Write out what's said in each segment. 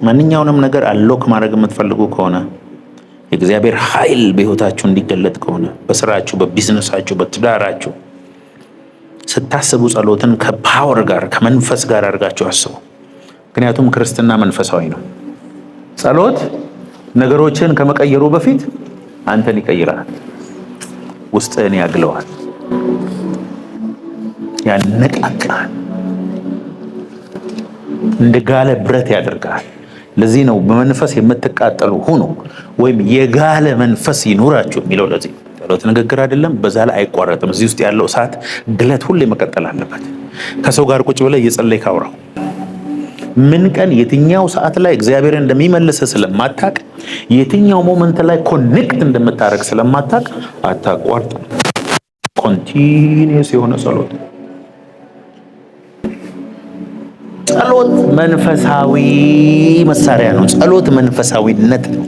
ማንኛውንም ነገር unlock ማድረግ የምትፈልጉ ከሆነ፣ የእግዚአብሔር ኃይል በሕይወታችሁ እንዲገለጥ ከሆነ፣ በስራችሁ፣ በቢዝነሳችሁ፣ በትዳራችሁ ስታስቡ ጸሎትን ከ power ጋር፣ ከመንፈስ ጋር አድርጋችሁ አስቡ። ምክንያቱም ክርስትና መንፈሳዊ ነው። ጸሎት ነገሮችን ከመቀየሩ በፊት አንተን ይቀይራል፣ ውስጥህን ያግለዋል፣ ያነቃቃል፣ እንደ ጋለ ብረት ያደርጋል። ለዚህ ነው በመንፈስ የምትቃጠሉ ሁኑ ወይም የጋለ መንፈስ ይኑራችሁ የሚለው። ለዚህ ጸሎት ንግግር አይደለም፣ በዛ ላይ አይቋረጥም። እዚህ ውስጥ ያለው እሳት ግለት ሁሌ መቀጠል አለበት። ከሰው ጋር ቁጭ ብለህ እየጸለይክ አውራው። ምን ቀን የትኛው ሰዓት ላይ እግዚአብሔር እንደሚመልስ ስለማታቅ፣ የትኛው moment ላይ connect እንደምታደርግ ስለማታቅ አታቋርጥ። Continuous የሆነ ጸሎት። ጸሎት መንፈሳዊ መሳሪያ ነው። ጸሎት መንፈሳዊነት ነው።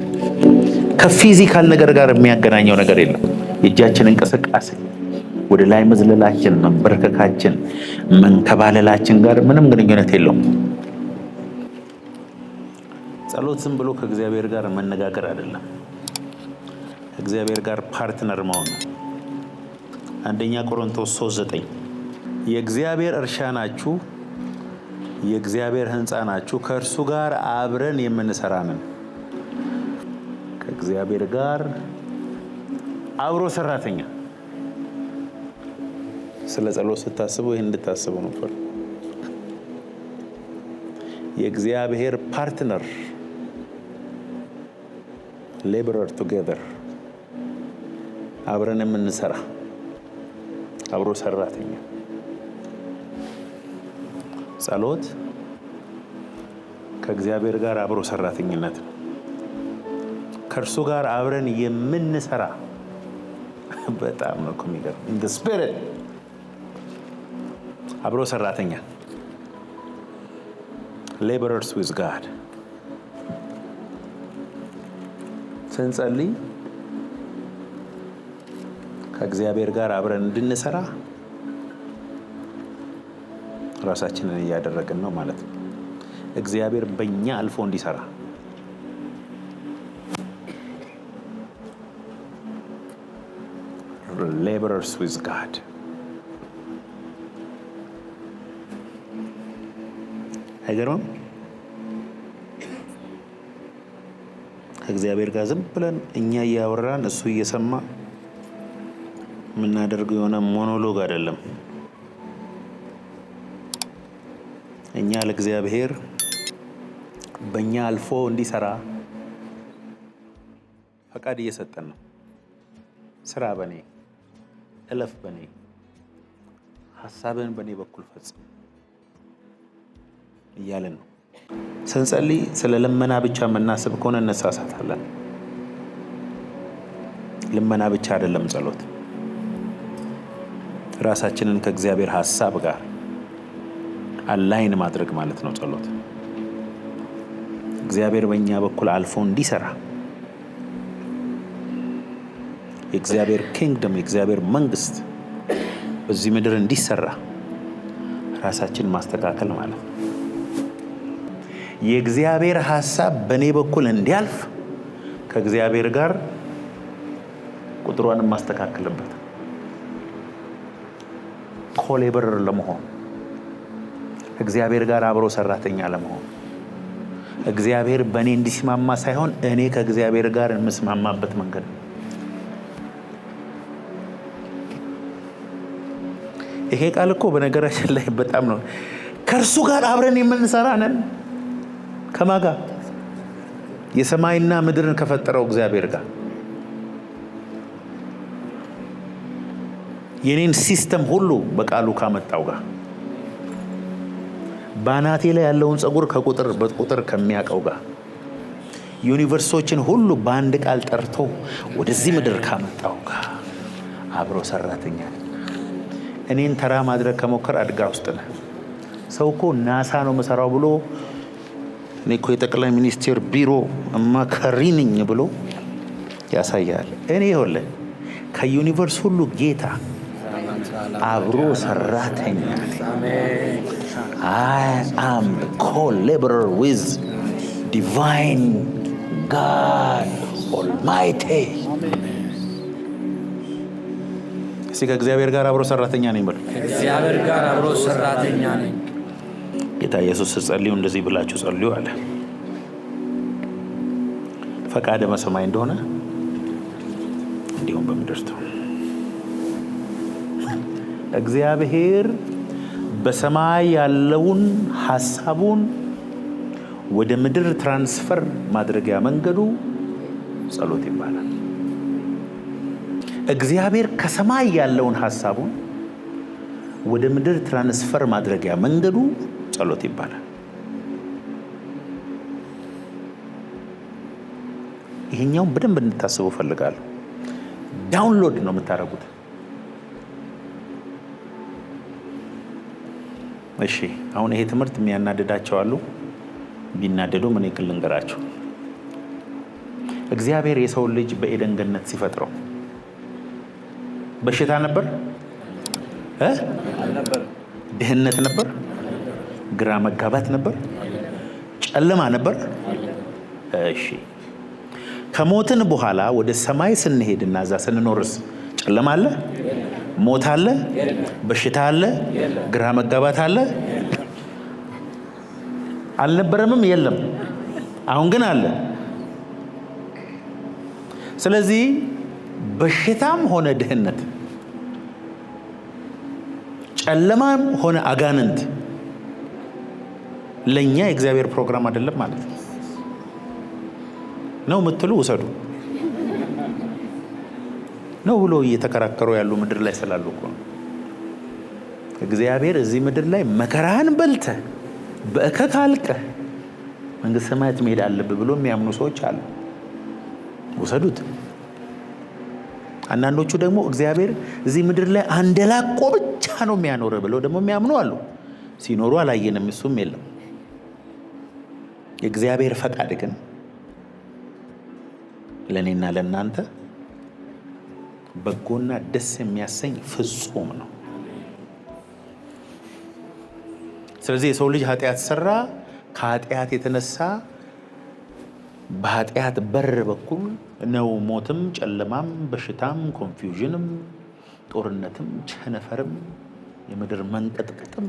ከ physical ነገር ጋር የሚያገናኘው ነገር የለም። የእጃችን እንቅስቃሴ፣ ወደ ላይ መዝለላችን፣ መንበርከካችን፣ መንከባለላችን ጋር ምንም ግንኙነት የለውም። ጸሎት ዝም ብሎ ከእግዚአብሔር ጋር መነጋገር አይደለም። ከእግዚአብሔር ጋር partner መሆን ነው። አንደኛ ቆሮንቶስ 3:9 የእግዚአብሔር እርሻ ናችሁ፣ የእግዚአብሔር ሕንፃ ናችሁ፣ ከእርሱ ጋር አብረን የምንሰራ ነን። ከእግዚአብሔር ጋር አብሮ ሰራተኛ። ስለ ጸሎት ስታስቡ ይህን እንድታስቡ ነበር። የእግዚአብሔር partner፣ laborer together፣ አብረን የምንሰራ አብሮ ሰራተኛ። ጸሎት ከእግዚአብሔር ጋር አብሮ ሰራተኝነት ነው። ከእርሱ ጋር አብረን የምንሰራ። በጣም ነው እኮ የሚገርም። In the spirit አብሮ ሰራተኛ፣ laborers with God። ስንጸልይ ከእግዚአብሔር ጋር አብረን እንድንሰራ ራሳችንን እያደረግን ነው ማለት ነው። እግዚአብሔር በእኛ አልፎ እንዲሰራ laborers with God። አይገርምም? ከእግዚአብሔር ጋር ዝም ብለን እኛ እያወራን እሱ እየሰማ የምናደርገው የሆነ monologue አይደለም። እኛ ለእግዚአብሔር በእኛ አልፎ እንዲሰራ ፈቃድ እየሰጠን ነው። ስራ በእኔ፣ እለፍ በእኔ፣ ሀሳብህን በእኔ በኩል ፈጽም እያልን ነው። ስንጸልይ ስለ ልመና ብቻ የምናስብ ከሆነ እንሳሳታለን። ልመና ብቻ አይደለም ጸሎት። ራሳችንን ከእግዚአብሔር ሀሳብ ጋር align ማድረግ ማለት ነው ጸሎት። እግዚአብሔር በእኛ በኩል አልፎ እንዲሰራ፣ የእግዚአብሔር kingdom፣ የእግዚአብሔር መንግስት በዚህ ምድር እንዲሰራ ራሳችን ማስተካከል ማለት ነው። የእግዚአብሔር ሀሳብ በእኔ በኩል እንዲያልፍ ከእግዚአብሔር ጋር ቁጥሯን የማስተካከልበት፣ co-laborer ለመሆን፣ እግዚአብሔር ጋር አብሮ ሰራተኛ ለመሆን፣ እግዚአብሔር በእኔ እንዲስማማ ሳይሆን እኔ ከእግዚአብሔር ጋር የምስማማበት መንገድ ነው። ይሄ ቃል እኮ በነገራችን ላይ በጣም ነው። ከእርሱ ጋር አብረን የምንሰራ ነን። ከማን ጋር? የሰማይና ምድርን ከፈጠረው እግዚአብሔር ጋር፣ የኔን system ሁሉ በቃሉ ካመጣው ጋር፣ በአናቴ ላይ ያለውን ፀጉር ከቁጥር በቁጥር ከሚያውቀው ጋር፣ universe ኦችን ሁሉ በአንድ ቃል ጠርቶ ወደዚህ ምድር ካመጣው ጋር አብሮ ሰራተኛ ነኝ። እኔን ተራ ማድረግ ከሞከርክ አደጋ ውስጥ ነህ። ሰው እኮ ናሳ ነው የምሰራው ብሎ፣ እኔ እኮ የጠቅላይ ሚኒስቴር ቢሮ አማካሪ ነኝ ብሎ ያሳያል። እኔ ይኸውልህ ከ universe ሁሉ ጌታ አብሮ ሰራተኛ ነኝ። I am co-laborer with Divine God Almighty። እስቲ ከእግዚአብሔር ጋር አብሮ ሰራተኛ ነኝ በሉ። ከእግዚአብሔር ጋር አብሮ ሰራተኛ ነኝ። ጌታ ኢየሱስ ጸልዩ እንደዚህ ብላችሁ ጸልዩ አለ። ፈቃድህ በሰማይ እንደሆነ እንዲሁም በምድር ትሁን። እግዚአብሔር በሰማይ ያለውን ሀሳቡን ወደ ምድር transfer ማድረጊያ መንገዱ ጸሎት ይባላል። እግዚአብሔር ከሰማይ ያለውን ሀሳቡን ወደ ምድር transfer ማድረጊያ መንገዱ ጸሎት ይባላል። ይሄኛውን በደንብ እንድታስቡ እፈልጋለሁ። Download ነው የምታደርጉት። እሺ፣ አሁን ይሄ ትምህርት የሚያናድዳቸው አሉ። ቢናደዱ ምን ይክል ልንገራቸው። እግዚአብሔር የሰውን ልጅ በኤደን ገነት ሲፈጥረው በሽታ ነበር እ ድህነት ነበር፣ ግራ መጋባት ነበር፣ ጨለማ ነበር። እሺ፣ ከሞትን በኋላ ወደ ሰማይ ስንሄድና እዛ ስንኖርስ ጨለማ አለ? ሞት አለ? በሽታ አለ? ግራ መጋባት አለ? አልነበረምም? የለም። አሁን ግን አለ። ስለዚህ በሽታም ሆነ ድህነት፣ ጨለማም ሆነ አጋንንት ለእኛ የእግዚአብሔር ፕሮግራም አይደለም ማለት ነው። ነው የምትሉ ውሰዱ። ነው ብሎ እየተከራከሩ ያሉ ምድር ላይ ስላሉ እኮ ነው። እግዚአብሔር እዚህ ምድር ላይ መከራህን በልተህ በእከክ አልቀህ መንግስተ ሰማያት መሄድ አለብህ ብሎ የሚያምኑ ሰዎች አሉ። ውሰዱት። አንዳንዶቹ ደግሞ እግዚአብሔር እዚህ ምድር ላይ አንደላቆ ብቻ ነው የሚያኖርህ ብለው ደግሞ የሚያምኑ አሉ። ሲኖሩ አላየንም፣ እሱም የለም። የእግዚአብሔር ፈቃድ ግን ለእኔና ለእናንተ በጎና ደስ የሚያሰኝ ፍጹም ነው። ስለዚህ የሰው ልጅ ኃጢአት ሰራ። ከኃጢአት የተነሳ በኃጢአት በር በኩል ነው ሞትም፣ ጨለማም፣ በሽታም፣ confusion ም፣ ጦርነትም፣ ቸነፈርም፣ የምድር መንቀጥቀጥም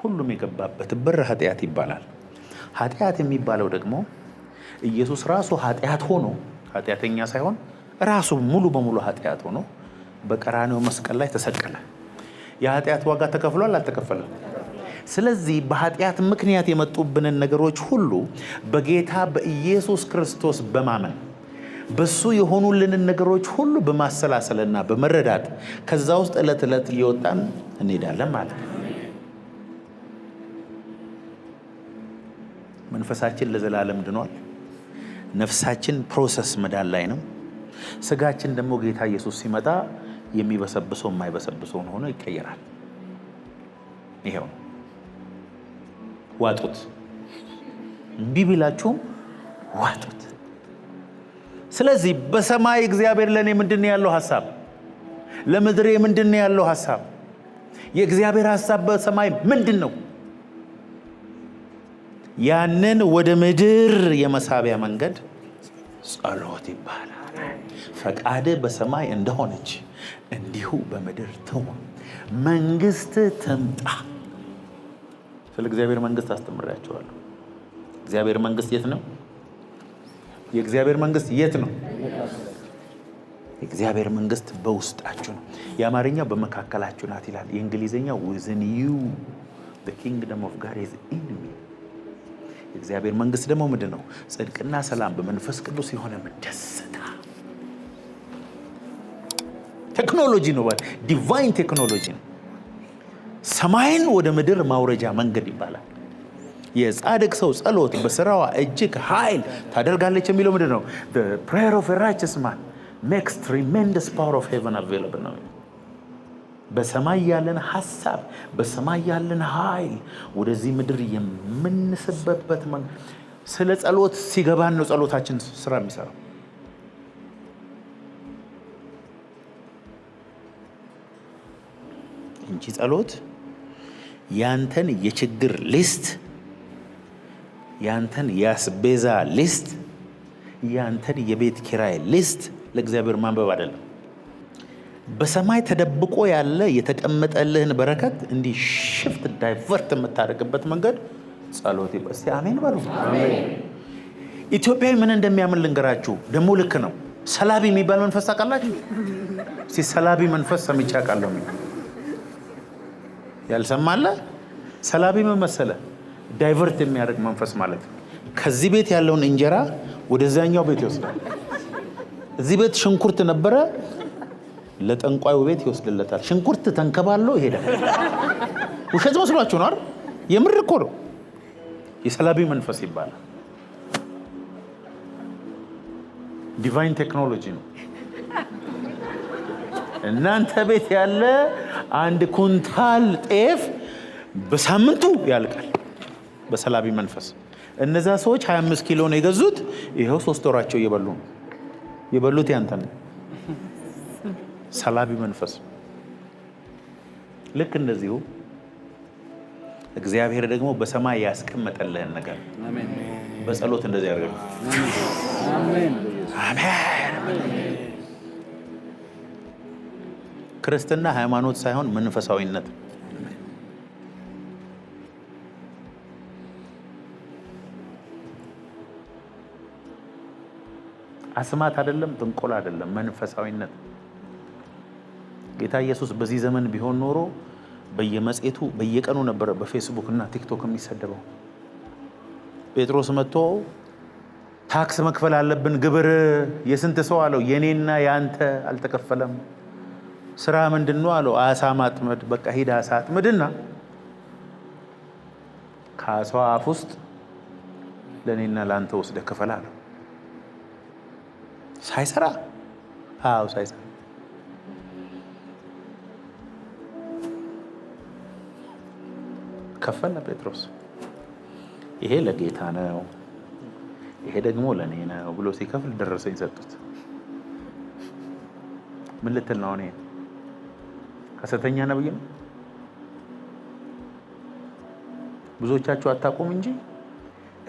ሁሉም የገባበት በር ኃጢአት ይባላል። ኃጢአት የሚባለው ደግሞ ኢየሱስ ራሱ ኃጢአት ሆኖ፣ ኃጢአተኛ ሳይሆን ራሱ ሙሉ በሙሉ ኃጢአት ሆኖ በቀራንዮ መስቀል ላይ ተሰቀለ። የኃጢአት ዋጋ ተከፍሏል? አልተከፈለም? ስለዚህ በኃጢአት ምክንያት የመጡብንን ነገሮች ሁሉ በጌታ በኢየሱስ ክርስቶስ በማመን፣ በሱ የሆኑልንን ነገሮች ሁሉ በማሰላሰልና በመረዳት ከዛ ውስጥ ዕለት ዕለት እየወጣን እንሄዳለን ማለት ነው። መንፈሳችን ለዘላለም ድኗል። ነፍሳችን process መዳን ላይ ነው። ስጋችን ደግሞ ጌታ ኢየሱስ ሲመጣ የሚበሰብሰው የማይበሰብሰውን ሆኖ ይቀየራል። ይሄው ነው። ዋጡት። እምቢ ቢላችሁም ዋጡት። ስለዚህ በሰማይ እግዚአብሔር ለእኔ ምንድን ነው ያለው ሀሳብ? ለምድሬ ምንድን ነው ያለው ሀሳብ? የእግዚአብሔር ሀሳብ በሰማይ ምንድን ነው? ያንን ወደ ምድር የመሳቢያ መንገድ ጸሎት ይባላል። ፈቃድህ በሰማይ እንደሆነች እንዲሁ በምድር ትሁን፣ መንግስትህ ትምጣ። ስለ እግዚአብሔር መንግስት አስተምሬያችኋለሁ። እግዚአብሔር መንግስት የት ነው? የእግዚአብሔር መንግስት የት ነው? የእግዚአብሔር መንግስት በውስጣችሁ ነው። የአማርኛው በመካከላችሁ ናት ይላል። የእንግሊዝኛው within you፣ the kingdom of God is in me። የእግዚአብሔር መንግስት ደግሞ ምንድን ነው? ጽድቅና ሰላም በመንፈስ ቅዱስ የሆነ ደስታ። ቴክኖሎጂ ነው፣ divine technology ነው። ሰማይን ወደ ምድር ማውረጃ መንገድ ይባላል። የጻድቅ ሰው ጸሎት በስራዋ እጅግ ኃይል ታደርጋለች የሚለው ምንድን ነው? Prayer of righteous man makes tremendous power of heaven available ነው። በሰማይ ያለን ሀሳብ፣ በሰማይ ያለን ኃይል ወደዚህ ምድር የምንስበበት ስለ ጸሎት ሲገባን ነው ጸሎታችን ስራ የሚሰራው። እንጂ ጸሎት ያንተን የችግር list ያንተን የአስቤዛ list፣ ያንተን የቤት ኪራይ list ለእግዚአብሔር ማንበብ አይደለም። በሰማይ ተደብቆ ያለ የተቀመጠልህን በረከት እንዲህ shift divert የምታደርግበት መንገድ ጸሎት። እስቲ አሜን በሉ። ኢትዮጵያዊ ምን እንደሚያምን ልንገራችሁ። ደግሞ ልክ ነው። ሰላቢ የሚባል መንፈስ ታውቃላችሁ? እስቲ ሰላቢ መንፈስ ሰምቼ አውቃለሁ። ያልሰማ አለ? ሰላቢ ምን መሰለ? Divert የሚያደርግ መንፈስ ማለት ነው። ከዚህ ቤት ያለውን እንጀራ ወደዛኛው ቤት ይወስዳል። እዚህ ቤት ሽንኩርት ነበረ፣ ለጠንቋዩ ቤት ይወስድለታል። ሽንኩርት ተንከባሎ ይሄዳል። ውሸት መስሏችሁ ነው አይደል? የምር እኮ ነው። የሰላቢ መንፈስ ይባላል። Divine technology ነው። እናንተ ቤት ያለ አንድ ኩንታል ጤፍ በሳምንቱ ያልቃል በሰላቢ መንፈስ። እነዛ ሰዎች 25 ኪሎ ነው የገዙት። ይኸው 3 ወራቸው እየበሉ ነው። የበሉት ያንተን ነው። ሰላቢ መንፈስ። ልክ እንደዚሁ እግዚአብሔር ደግሞ በሰማይ ያስቀመጠልህን ነገር በጸሎት እንደዚህ ያደርጋል። አሜን። ክርስትና ሃይማኖት ሳይሆን መንፈሳዊነት። አስማት አይደለም፣ ጥንቆላ አይደለም፣ መንፈሳዊነት። ጌታ ኢየሱስ በዚህ ዘመን ቢሆን ኖሮ በየመጽሔቱ በየቀኑ ነበረ በፌስቡክ እና ቲክቶክ የሚሰደበው። ጴጥሮስ መጥቶ tax መክፈል አለብን፣ ግብር የስንት ሰው አለው። የኔና የአንተ አልተከፈለም። ስራ ምንድን ነው አለው። አሳ ማጥመድ። በቃ ሂድ አሳ አጥምድና ከአሳው አፍ ውስጥ ለእኔና ለአንተ ወስደህ ክፈል አለው። ሳይሰራ፣ አዎ ሳይሰራ ከፈለ ጴጥሮስ። ይሄ ለጌታ ነው፣ ይሄ ደግሞ ለእኔ ነው ብሎ ሲከፍል ደረሰኝ ሰጡት። ምን ልትል ነው? እኔ ሐሰተኛ ነብይ ነው? ብዙዎቻችሁ አታውቁም እንጂ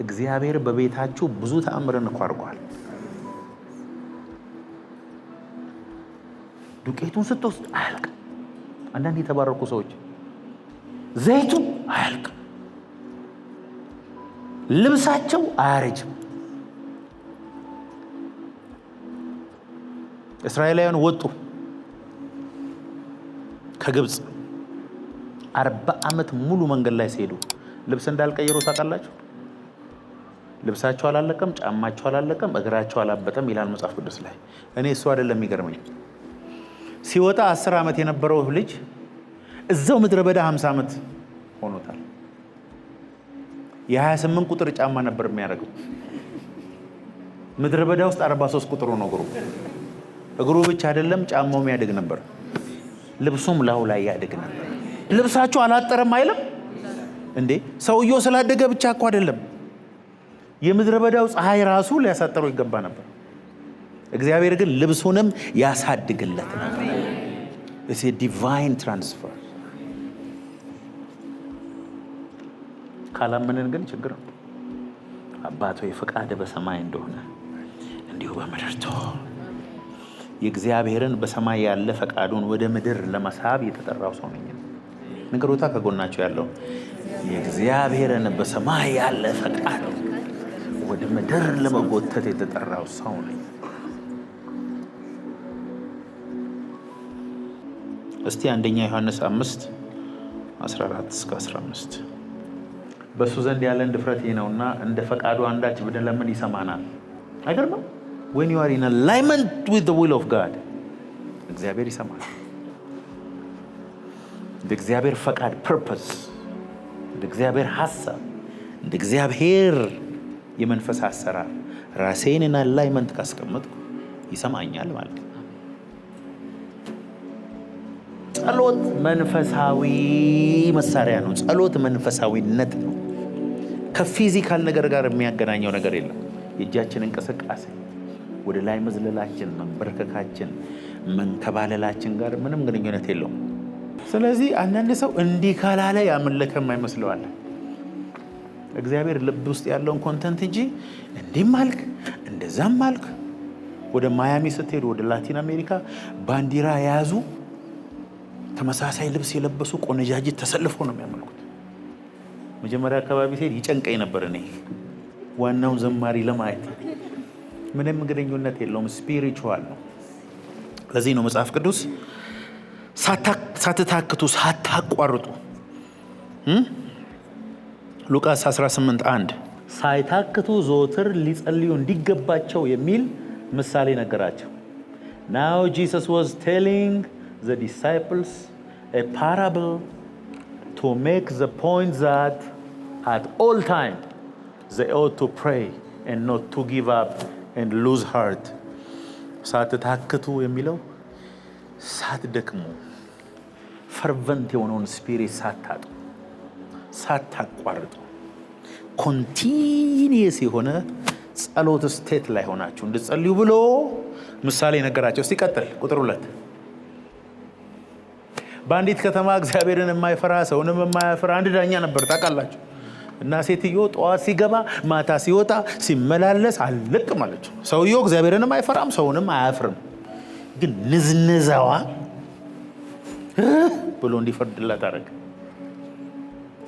እግዚአብሔር በቤታችሁ ብዙ ተአምርን እኮ አድርጓል። ዱቄቱን ስትወስድ አያልቅም። አንዳንድ የተባረኩ ሰዎች ዘይቱ አያልቅም፣ ልብሳቸው አያረጅም። እስራኤላውያን ወጡ ከግብፅ፣ 40 ዓመት ሙሉ መንገድ ላይ ሲሄዱ ልብስ እንዳልቀየሩ ታውቃላችሁ? ልብሳቸው አላለቀም፣ ጫማቸው አላለቀም፣ እግራቸው አላበጠም ይላል መጽሐፍ ቅዱስ ላይ። እኔ እሱ አይደለም የሚገርመኝ። ሲወጣ 10 ዓመት የነበረው ልጅ እዛው ምድረ በዳ 50 ዓመት ሆኖታል። የ28 ቁጥር ጫማ ነበር የሚያደርገው። ምድረ በዳ ውስጥ 43 ቁጥሩ ነው እግሩ። እግሩ ብቻ አይደለም፣ ጫማውም ያድግ ነበር፣ ልብሱም ላዩ ላይ ያድግ ነበር። ልብሳችሁ አላጠረም አይልም እንዴ? ሰውየው ስላደገ ብቻ እኮ አይደለም። የምድረ በዳው ፀሐይ ራሱ ሊያሳጥረው ይገባ ነበር። እግዚአብሔር ግን ልብሱንም ያሳድግለት ነበር። Divine transfer። ካላመንን ግን ችግር ነው። አባት ሆይ፣ ፈቃድህ በሰማይ እንደሆነ እንዲሁ በምድር ትሁን። የእግዚአብሔርን በሰማይ ያለ ፈቃዱን ወደ ምድር ለመሳብ የተጠራው ሰው ነኝ። ንገሩታ ከጎናቸው ያለው፣ የእግዚአብሔርን በሰማይ ያለ ፈቃድ ወደ ምድር ለመጎተት የተጠራው ሰው ነኝ። እስቲ አንደኛ ዮሐንስ 5:14 እስከ 15። በእሱ ዘንድ ያለን ድፍረት ይህ ነውና እንደ ፈቃዱ አንዳች ብንለምን ይሰማናል። አይገርምም? When you are in alignment with the will of God እግዚአብሔር ይሰማል። እንደ እግዚአብሔር ፈቃድ purpose፣ እንደ እግዚአብሔር ሀሳብ፣ እንደ እግዚአብሔር የመንፈስ አሰራር ራሴን in alignment ካስቀመጥኩ ይሰማኛል ማለት ነው። ጸሎት መንፈሳዊ መሳሪያ ነው። ጸሎት መንፈሳዊነት ነው። ከ physical ነገር ጋር የሚያገናኘው ነገር የለም። የእጃችን እንቅስቃሴ፣ ወደ ላይ መዝለላችን፣ መንበርከካችን፣ መንከባለላችን ጋር ምንም ግንኙነት የለውም። ስለዚህ አንዳንድ ሰው እንዲህ ካላለ ያመለከም አይመስለዋል። እግዚአብሔር ልብ ውስጥ ያለውን content እንጂ እንዲህም አልክ እንደዛም አልክ። ወደ ማያሚ ስትሄዱ፣ ወደ ላቲን አሜሪካ ባንዲራ የያዙ፣ ተመሳሳይ ልብስ የለበሱ ቆነጃጅት ተሰልፈው ነው የሚያመልኩት። መጀመሪያ አካባቢ ሲሄድ ይጨንቀኝ ነበር እኔ ዋናውን ዘማሪ ለማየት። ምንም ግንኙነት የለውም፣ spiritual ነው። ለዚህ ነው መጽሐፍ ቅዱስ ሳትታክቱ ሳታቋርጡ፣ ሉቃስ 18:1፣ ሳይታክቱ ዘወትር ሊጸልዩ እንዲገባቸው የሚል ምሳሌ ነገራቸው። Now Jesus was telling the disciples a parable to make the point that at all time they ought to pray and not to give up and lose heart። ሳትታክቱ የሚለው ሳትደክሙ፣ fervent የሆነውን spirit ሳታጡ፣ ሳታቋርጡ፣ continuous የሆነ ጸሎት state ላይ ሆናችሁ እንድትጸልዩ ብሎ ምሳሌ ነገራቸው። ሲቀጥል ቁጥር 2፣ በአንዲት ከተማ እግዚአብሔርን የማይፈራ ሰውንም የማያፍር አንድ ዳኛ ነበር፣ ታውቃላችሁ። እና ሴትዮ ጠዋት ሲገባ ማታ ሲወጣ ሲመላለስ አልለቅም አለችው። ሰውየው እግዚአብሔርንም አይፈራም ሰውንም አያፍርም። ግን ንዝነዛዋ ብሎ እንዲፈርድላት አደረገ።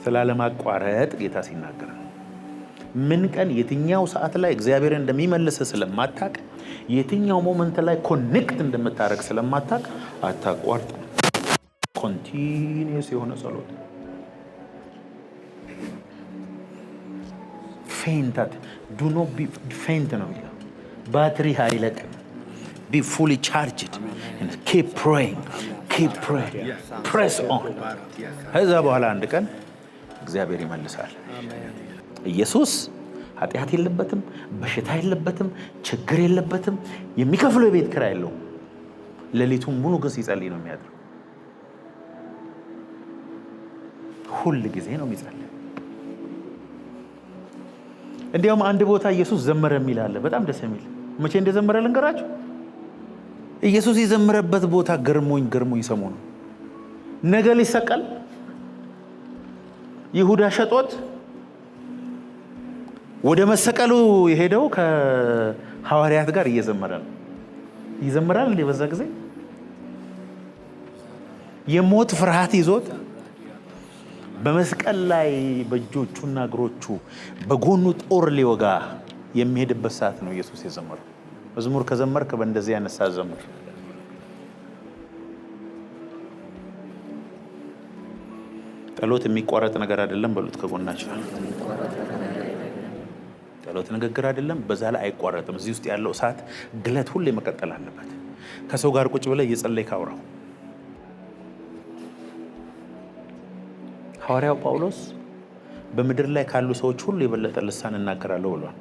ስላለማቋረጥ ጌታ ሲናገር ምን ቀን የትኛው ሰዓት ላይ እግዚአብሔርን እንደሚመልስ ስለማታቅ፣ የትኛው moment ላይ connect እንደምታደርግ ስለማታቅ አታቋርጥ። Continuous የሆነ ጸሎት፣ faint at do not be faint ነው የሚለው። ባትሪ አይለቅም። Be fully charged, keep praying, keep praying, press on። ከዛ በኋላ አንድ ቀን እግዚአብሔር ይመልሳል። ኢየሱስ ኃጢአት የለበትም፣ በሽታ የለበትም፣ ችግር የለበትም፣ የሚከፍለው የቤት ኪራይ የለውም። ሌሊቱን ሙሉ ግን ሲጸልይ ነው የሚያድረው። ሁል ጊዜ ነው የሚጸልይ። እንዲያውም አንድ ቦታ ኢየሱስ ዘመረ የሚል አለ። በጣም ደስ የሚል። መቼ እንደዘመረ ልንገራችሁ። ኢየሱስ የዘመረበት ቦታ ገርሞኝ ገርሞኝ፣ ሰሞኑ ነገ ሊሰቀል፣ ይሁዳ ሸጦት ወደ መሰቀሉ የሄደው ከሐዋርያት ጋር እየዘመረ ነው። ይዘምራል እንዴ? በዛ ጊዜ የሞት ፍርሃት ይዞት በመስቀል ላይ በእጆቹና እግሮቹ በጎኑ ጦር ሊወጋ የሚሄድበት ሰዓት ነው ኢየሱስ የዘመረው። መዝሙር ከዘመርክ በእንደዚህ አይነት ሰዓት ዘምር። ጸሎት የሚቋረጥ ነገር አይደለም በሉት ከጎናችሁ። ጸሎት ንግግር አይደለም፣ በዛ ላይ አይቋረጥም። እዚህ ውስጥ ያለው እሳት ግለት ሁሌ መቀጠል አለበት። ከሰው ጋር ቁጭ ብለህ እየጸለይክ አውራው። ሐዋርያው ጳውሎስ በምድር ላይ ካሉ ሰዎች ሁሉ የበለጠ ልሳን እናገራለሁ ብሏል።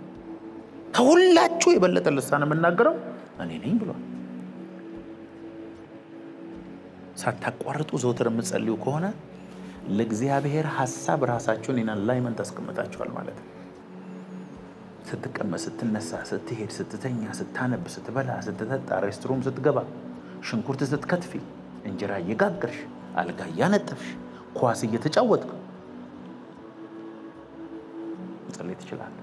ከሁላችሁ የበለጠ ልሳን የምናገረው እኔ ነኝ ብሏል። ሳታቋርጡ ዘውትር የምትጸልዩ ከሆነ ለእግዚአብሔር ሀሳብ ራሳችሁን in alignment አስቀምጣችኋል ማለት ነው። ስትቀመጥ፣ ስትነሳ፣ ስትሄድ፣ ስትተኛ፣ ስታነብ፣ ስትበላ፣ ስትጠጣ፣ restroom ስትገባ፣ ሽንኩርት ስትከትፊ፣ እንጀራ እየጋገርሽ፣ አልጋ እያነጠፍሽ፣ ኳስ እየተጫወትክ መጸለይ ትችላለህ።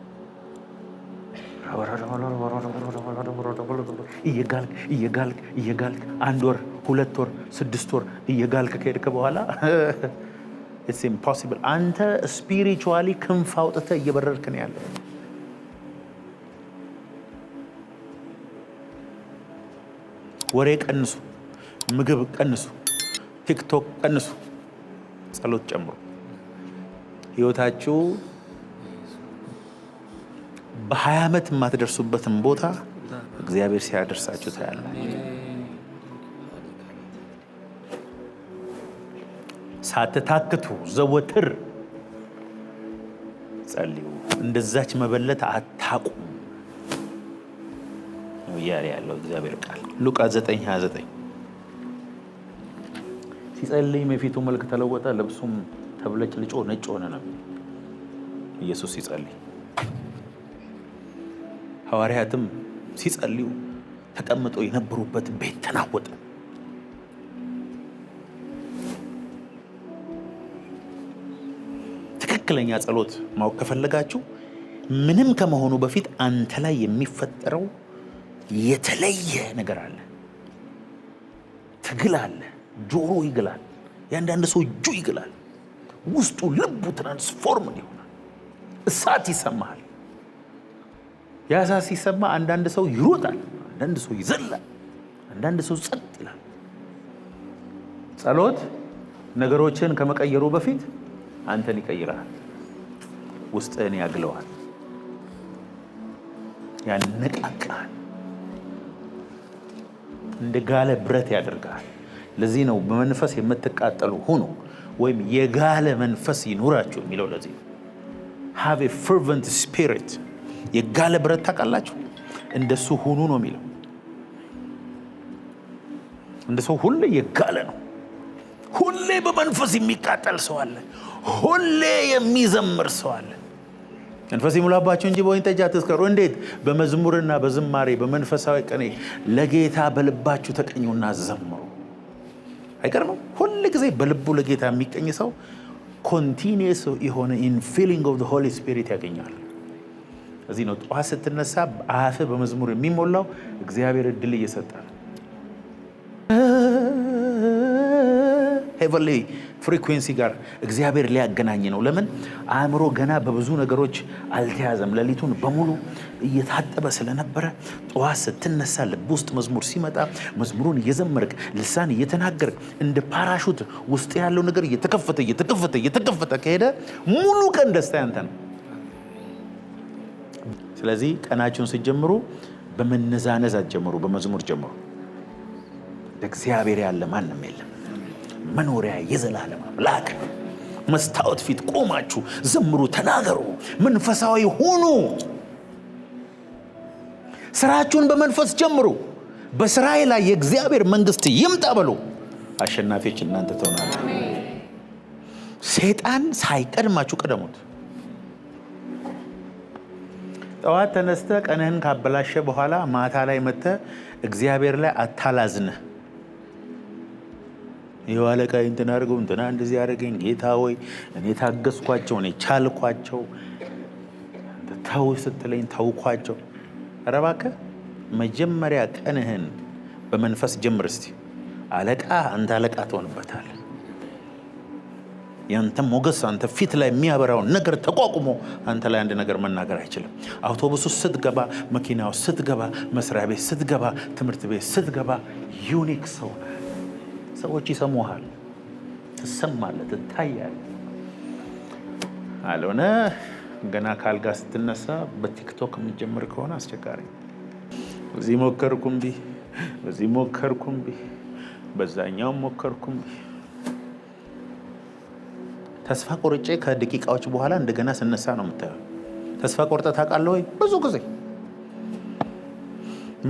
እየጋልክ እየጋልክ እየጋልክ አንድ ወር፣ 2 ወር፣ 6 ወር እየጋልክ ከሄድክ በኋላ it's impossible። አንተ spiritually ክንፍ አውጥተህ እየበረርክ ነው ያለው። ወሬ ቀንሱ፣ ምግብ ቀንሱ፣ ቲክቶክ ቀንሱ፣ ጸሎት ጨምሩ። ህይወታችሁ በ20 ዓመት የማትደርሱበትን ቦታ እግዚአብሔር ሲያደርሳችሁ ታያላችሁ። ሳትታክቱ ዘወትር ጸልዩ። እንደዛች መበለት አታቁም ነው እያለ ያለው እግዚአብሔር ቃል። ሉቃስ 9:29፣ ሲጸልይም የፊቱ መልክ ተለወጠ፣ ልብሱም ተብለጭልጮ ነጭ ሆነ ነው። ኢየሱስ ሲጸልይ፣ ሐዋርያትም ሲጸልዩ ተቀምጦ የነበሩበት ቤት ተናወጠ። ትክክለኛ ጸሎት ማወቅ ከፈለጋችሁ ምንም ከመሆኑ በፊት አንተ ላይ የሚፈጠረው የተለየ ነገር አለ። ትግል አለ። ጆሮ ይግላል። የአንዳንድ ሰው እጁ ይግላል። ውስጡ ልቡ transform ይሆናል። እሳት ይሰማሃል። ያ እሳት ሲሰማ አንዳንድ ሰው ይሮጣል፣ አንዳንድ ሰው ይዘላል፣ አንዳንድ ሰው ጸጥ ይላል። ጸሎት ነገሮችን ከመቀየሩ በፊት አንተን ይቀይራል። ውስጥህን ያግለዋል፣ ያነቃቃል፣ እንደ ጋለ ብረት ያደርጋል። ለዚህ ነው በመንፈስ የምትቃጠሉ ሁኑ ወይም የጋለ መንፈስ ይኑራችሁ የሚለው። ለዚህ ነው have a fervent spirit። የጋለ ብረት ታውቃላችሁ? እንደሱ ሁኑ ነው የሚለው። እንደ ሰው ሁሌ የጋለ ነው። ሁሌ በመንፈስ የሚቃጠል ሰው አለ። ሁሌ የሚዘምር ሰው አለ። መንፈስ ይሙላባችሁ እንጂ በወይን ጠጅ አትስከሩ። እንዴት? በመዝሙርና በዝማሬ በመንፈሳዊ ቅኔ ለጌታ በልባችሁ ተቀኙና ዘምሩ። አይገርምም? ሁል ጊዜ በልቡ ለጌታ የሚቀኝ ሰው continuous የሆነ infilling of Holy Spirit ያገኘዋል። እዚህ ነው ጠዋት ስትነሳ አፍህ በመዝሙር የሚሞላው። እግዚአብሔር እድል እየሰጠ ነው። Heavenly frequency ጋር እግዚአብሔር ሊያገናኝ ነው። ለምን? አእምሮ ገና በብዙ ነገሮች አልተያዘም። ሌሊቱን በሙሉ እየታጠበ ስለነበረ ጠዋት ስትነሳ ልብ ውስጥ መዝሙር ሲመጣ መዝሙሩን እየዘመርክ፣ ልሳን እየተናገርክ፣ እንደ ፓራሹት ውስጥ ያለው ነገር እየተከፈተ እየተከፈተ እየተከፈተ ከሄደ ሙሉ ቀን ደስታ ያንተ ነው። ስለዚህ ቀናችሁን ስትጀምሩ በመነዛነዝ አትጀምሩ፣ በመዝሙር ጀምሩ። እግዚአብሔር ያለ ማንም የለም። መኖሪያ የዘላለም አምላክ። መስታወት ፊት ቆማችሁ ዘምሩ፣ ተናገሩ፣ መንፈሳዊ ሁኑ። ስራችሁን በመንፈስ ጀምሩ። በስራዬ ላይ የእግዚአብሔር መንግስት ይምጣ በሉ። አሸናፊዎች እናንተ ትሆናላችሁ። ሰይጣን ሳይቀድማችሁ ቅደሙት። ጠዋት ተነስተህ ቀንህን ካበላሸ በኋላ ማታ ላይ መጥተህ እግዚአብሔር ላይ አታላዝንህ። ይኸው አለቃ እንትን አድርገው፣ እንትና እንደዚህ አደረገኝ፣ ጌታ ሆይ እኔ ታገስኳቸው፣ እኔ ቻልኳቸው፣ ተው ስትለኝ ተውኳቸው። ኧረ እባክህ መጀመሪያ ቀንህን በመንፈስ ጀምር እስቲ። አለቃ አንተ አለቃ ትሆንበታለህ። ያንተ ሞገስ አንተ ፊት ላይ የሚያበራውን ነገር ተቋቁሞ አንተ ላይ አንድ ነገር መናገር አይችልም። አውቶቡስ ውስጥ ስትገባ፣ መኪና ውስጥ ስትገባ፣ መስሪያ ቤት ስትገባ፣ ትምህርት ቤት ስትገባ unique ሰው ነህ። ሰዎች ይሰሙሃል፣ ትሰማለህ፣ ትታያለህ። አልሆነ ገና ካልጋ ስትነሳ በቲክቶክ የሚጀምር ከሆነ አስቸጋሪ። በዚህ ሞከርኩ እምቢ፣ በዚህ ሞከርኩ እምቢ፣ በዛኛውም ሞከርኩ እምቢ። ተስፋ ቆርጬ ከደቂቃዎች በኋላ እንደገና ስነሳ ነው የምታየው። ተስፋ ቆርጠህ ታውቃለህ ወይ? ብዙ ጊዜ።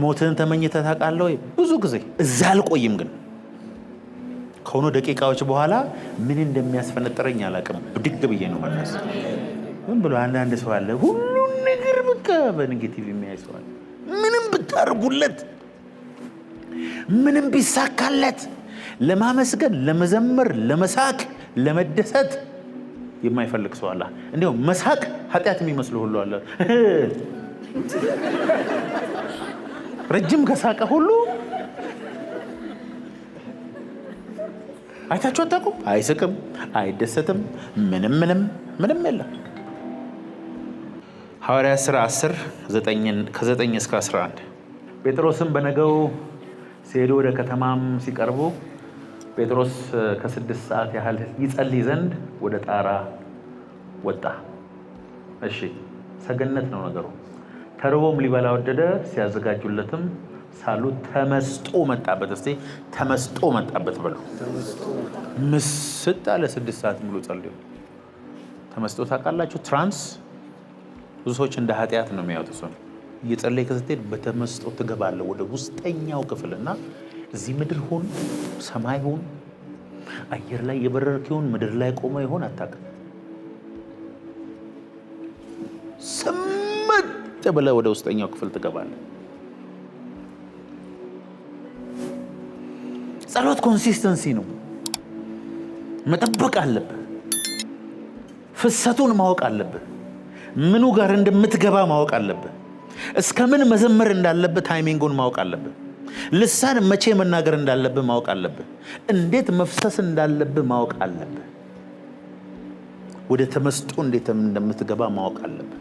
ሞትህን ተመኝተህ ታውቃለህ ወይ? ብዙ ጊዜ። እዛ አልቆይም ግን ከሆኑ ደቂቃዎች በኋላ ምን እንደሚያስፈነጥረኝ አላውቅም። ብድግ ብዬ ነው መለስ። ዝም ብሎ አንዳንድ ሰው አለ፣ ሁሉን ነገር በቃ በ negative የሚያይ ሰው አለ። ምንም ብታደርጉለት፣ ምንም ቢሳካለት ለማመስገን፣ ለመዘመር፣ ለመሳቅ፣ ለመደሰት የማይፈልግ ሰው አለ። እንዲያው መሳቅ ኃጢአት የሚመስሉ ሁሉ አለ። ረጅም ከሳቀ ሁሉ አይታችሁ አታውቁም? አይስቅም፣ አይደሰትም፣ ምንም ምንም ምንም የለም። ሐዋርያት ሥራ 10 ከ9 እስከ 11። ጴጥሮስም በነገው ሲሄዱ ወደ ከተማም ሲቀርቡ ጴጥሮስ ከ6 ሰዓት ያህል ይጸልይ ዘንድ ወደ ጣራ ወጣ። እሺ፣ ሰገነት ነው ነገሩ። ተርቦም ሊበላ ወደደ። ሲያዘጋጁለትም ሳሉ ተመስጦ መጣበት። እስቲ ተመስጦ መጣበት በሉ። ምስጥ አለ። 6 ሰዓት ሙሉ ጸልዮ ተመስጦ ታውቃላችሁ? Trance ብዙ ሰዎች እንደ ኃጢአት ነው የሚያዩት። እሱን እየጸለይክ ስትሄድ በተመስጦ ትገባለህ ወደ ውስጠኛው ክፍል እና እዚህ ምድር ሁን ሰማይ ሁን አየር ላይ የበረርክ ይሁን ምድር ላይ ቆመ ይሆን አታውቅም። ስምጥ ብለህ ወደ ውስጠኛው ክፍል ትገባለህ። ጸሎት consistency ነው። መጠበቅ አለብህ። ፍሰቱን ማወቅ አለብህ። ምኑ ጋር እንደምትገባ ማወቅ አለብህ። እስከ ምን መዘመር እንዳለብህ timing ኡን ማወቅ አለብህ። ልሳን መቼ መናገር እንዳለብህ ማወቅ አለብህ። እንዴት መፍሰስ እንዳለብህ ማወቅ አለብህ። ወደ ተመስጦ እንዴት እንደምትገባ ማወቅ አለብህ።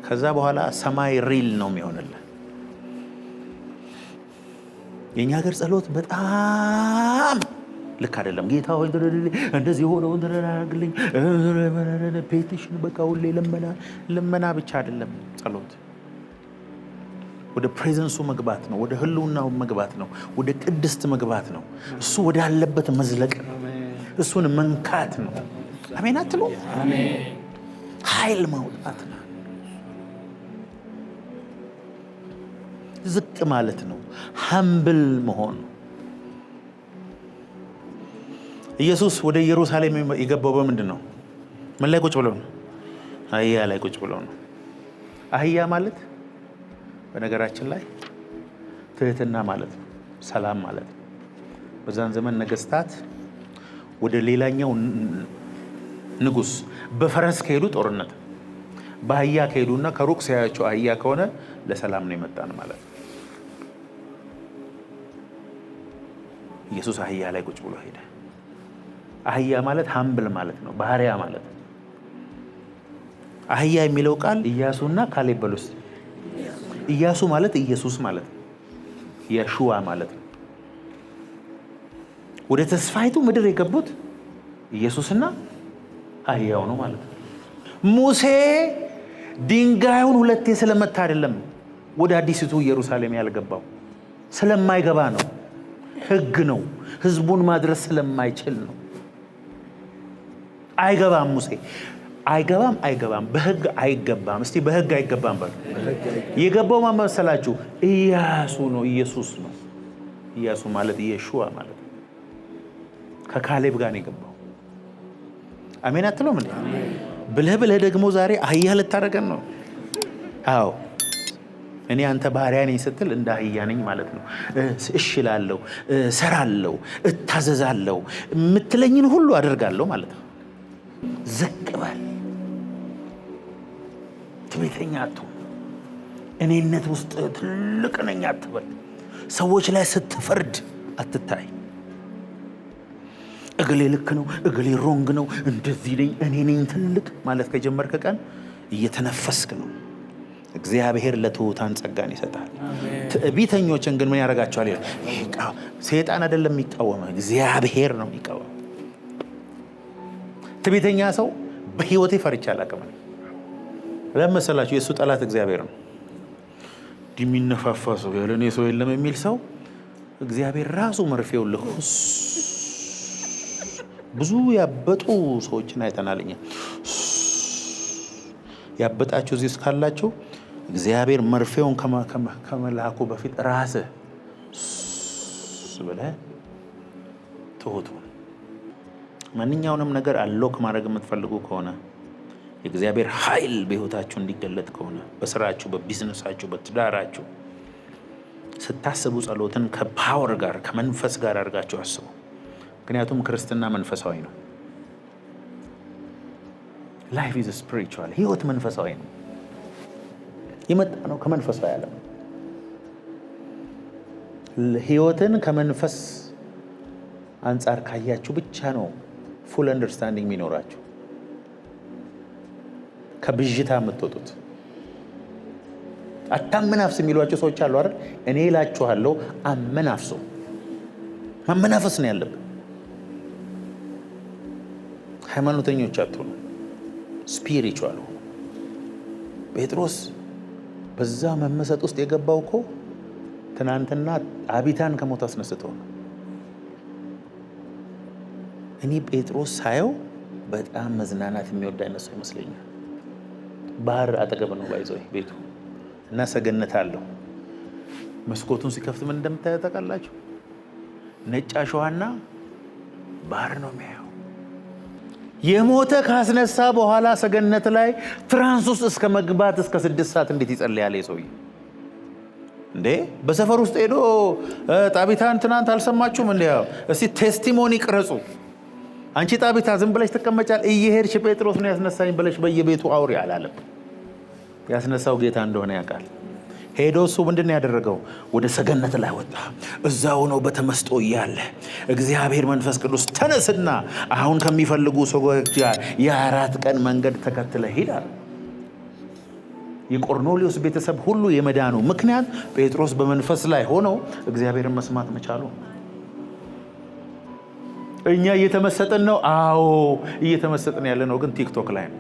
ከዛ በኋላ ሰማይ real ነው የሚሆንልህ። የእኛ ሀገር ጸሎት በጣም ልክ አይደለም። ጌታ ሆይ እንደዚህ ሆነው አድርግልኝ፣ petition፣ በቃ ሁሌ ልመና ልመና ብቻ አይደለም ጸሎት። ወደ presence ኡ መግባት ነው። ወደ ህልውናው መግባት ነው። ወደ ቅድስት መግባት ነው። እሱ ወዳለበት መዝለቅ ነው። እሱን መንካት ነው። አሜን አትሉ? ኃይል ማውጣት ነው። ዝቅ ማለት ነው። Humble መሆን ነው። ኢየሱስ ወደ ኢየሩሳሌም የገባው በምንድን ነው? ምን ላይ ቁጭ ብሎ ነው? አህያ ላይ ቁጭ ብሎ ነው። አህያ ማለት በነገራችን ላይ ትህትና ማለት ነው፣ ሰላም ማለት ነው። በዛን ዘመን ነገስታት ወደ ሌላኛው ንጉስ በፈረስ ከሄዱ ጦርነት፣ በአህያ ከሄዱና ከሩቅ ሲያያቸው አህያ ከሆነ ለሰላም ነው የመጣን ማለት ነው። ኢየሱስ አህያ ላይ ቁጭ ብሎ ሄደ። አህያ ማለት humble ማለት ነው፣ ባሪያ ማለት ነው። አህያ የሚለው ቃል ኢያሱና ካሌብ በሉስ። ኢያሱ ማለት ኢየሱስ ማለት ነው። የሹዋ ማለት ነው። ወደ ተስፋይቱ ምድር የገቡት ኢየሱስና አህያው ነው ማለት ነው። ሙሴ ድንጋዩን ሁለቴ ስለመታ አይደለም ወደ አዲሲቱ ኢየሩሳሌም ያልገባው፣ ስለማይገባ ነው። ሕግ ነው። ህዝቡን ማድረስ ስለማይችል ነው። አይገባም። ሙሴ አይገባም፣ አይገባም። በህግ አይገባም። እስቲ በህግ አይገባም በሉ። የገባው ማን መሰላችሁ? ኢያሱ ነው። ኢየሱስ ነው። ኢያሱ ማለት የሹዋ ማለት ነው። ከካሌብ ጋር ነው የገባው። አሜን አትለውም እንዴ? ብለህ ብለህ ደግሞ ዛሬ አህያ ልታደርገን ነው? አዎ፣ እኔ አንተ ባሪያ ነኝ ስትል እንደ አህያ ነኝ ማለት ነው። እሺ እላለሁ፣ እሰራለሁ፣ እታዘዛለሁ፣ የምትለኝን ሁሉ አደርጋለሁ ማለት ነው። ዝቅ በል፣ ትዕቢተኛ አትሁን። እኔነት ውስጥ ትልቅ ነኝ አትበል። ሰዎች ላይ ስትፈርድ አትታይ። እገሌ ልክ ነው፣ እገሌ wrong ነው፣ እንደዚህ ነኝ፣ እኔ ነኝ ትልቅ ማለት ከጀመርክ ቀን እየተነፈስክ ነው። እግዚአብሔር ለትሑታን ጸጋን ይሰጣል። ትዕቢተኞችን ግን ምን ያደርጋቸዋል ይላል። ሰይጣን አይደለም የሚቃወመው፣ እግዚአብሔር ነው የሚቃወመው። ትዕቢተኛ ሰው በህይወቴ ፈርቼ አላውቅም። ለምን መሰላችሁ? የእሱ ጠላት እግዚአብሔር ነው። የሚነፋፋ ሰው፣ ያለ እኔ ሰው የለም የሚል ሰው እግዚአብሔር ራሱ መርፌውን ልኮ ብዙ ያበጡ ሰዎችን አይተናል። እኛ ያበጣችሁ እዚህ ውስጥ ካላችሁ እግዚአብሔር መርፌውን ከመላኩ በፊት ራስህ ብለህ ትሁት ሁን። ማንኛውንም ነገር unlock ማድረግ የምትፈልጉ ከሆነ፣ የእግዚአብሔር ኃይል በሕይወታችሁ እንዲገለጥ ከሆነ፣ በስራችሁ፣ በቢዝነሳችሁ፣ በትዳራችሁ ስታስቡ ጸሎትን ከ power ጋር፣ ከመንፈስ ጋር አድርጋችሁ አስቡ። ምክንያቱም ክርስትና መንፈሳዊ ነው። Life is spiritual። ህይወት መንፈሳዊ ነው። የመጣ ነው ከመንፈሳዊ ዓለም። ህይወትን ከመንፈስ አንጻር ካያችሁ ብቻ ነው full understanding የሚኖራችሁ፣ ከብዥታ የምትወጡት። አታመናፍስ የሚሏቸው ሰዎች አሉ አይደል? እኔ እላችኋለሁ አመናፍሱ። ማመናፈስ ነው ያለብን። ሃይማኖተኞች አትሆኑ፣ spiritual ሁኑ። ጴጥሮስ በዛ መመሰጥ ውስጥ የገባው እኮ ትናንትና ጣቢታን ከሞት አስነስቶ ነው። እኔ ጴጥሮስ ሳየው በጣም መዝናናት የሚወድ አይነት ሰው ይመስለኛል። ባህር አጠገብ ነው by the way ቤቱ እና ሰገነት አለው። መስኮቱን ሲከፍት ምን እንደምታየው ታውቃላችሁ? ነጭ አሸዋና ባህር ነው የሚያየው። የሞተ ካስነሳ በኋላ ሰገነት ላይ trance ውስጥ እስከ መግባት እስከ 6 ሰዓት እንዴት ይጸልያል ሰውዬ? እንዴ፣ በሰፈር ውስጥ ሄዶ ጣቢታን ትናንት አልሰማችሁም? እንዲ እስቲ testimony ቅረጹ። አንቺ ጣቢታ ዝም ብለሽ ትቀመጫል፣ እየሄድሽ ጴጥሮስ ነው ያስነሳኝ ብለሽ በየቤቱ አውሪ አላለም። ያስነሳው ጌታ እንደሆነ ያውቃል። ሄዶ እሱ ምንድን ነው ያደረገው? ወደ ሰገነት ላይ ወጣ። እዛ ሆኖ በተመስጦ እያለ እግዚአብሔር መንፈስ ቅዱስ ተነስና አሁን ከሚፈልጉ ሰዎች ጋር የ4 ቀን መንገድ ተከትለህ ሂድ አለ። የቆርኔሌዎስ ቤተሰብ ሁሉ የመዳኑ ምክንያት ጴጥሮስ በመንፈስ ላይ ሆኖ እግዚአብሔርን መስማት መቻሉ። እኛ እየተመሰጥን ነው። አዎ፣ እየተመሰጥን ያለ ነው፣ ግን ቲክቶክ ላይ ነው።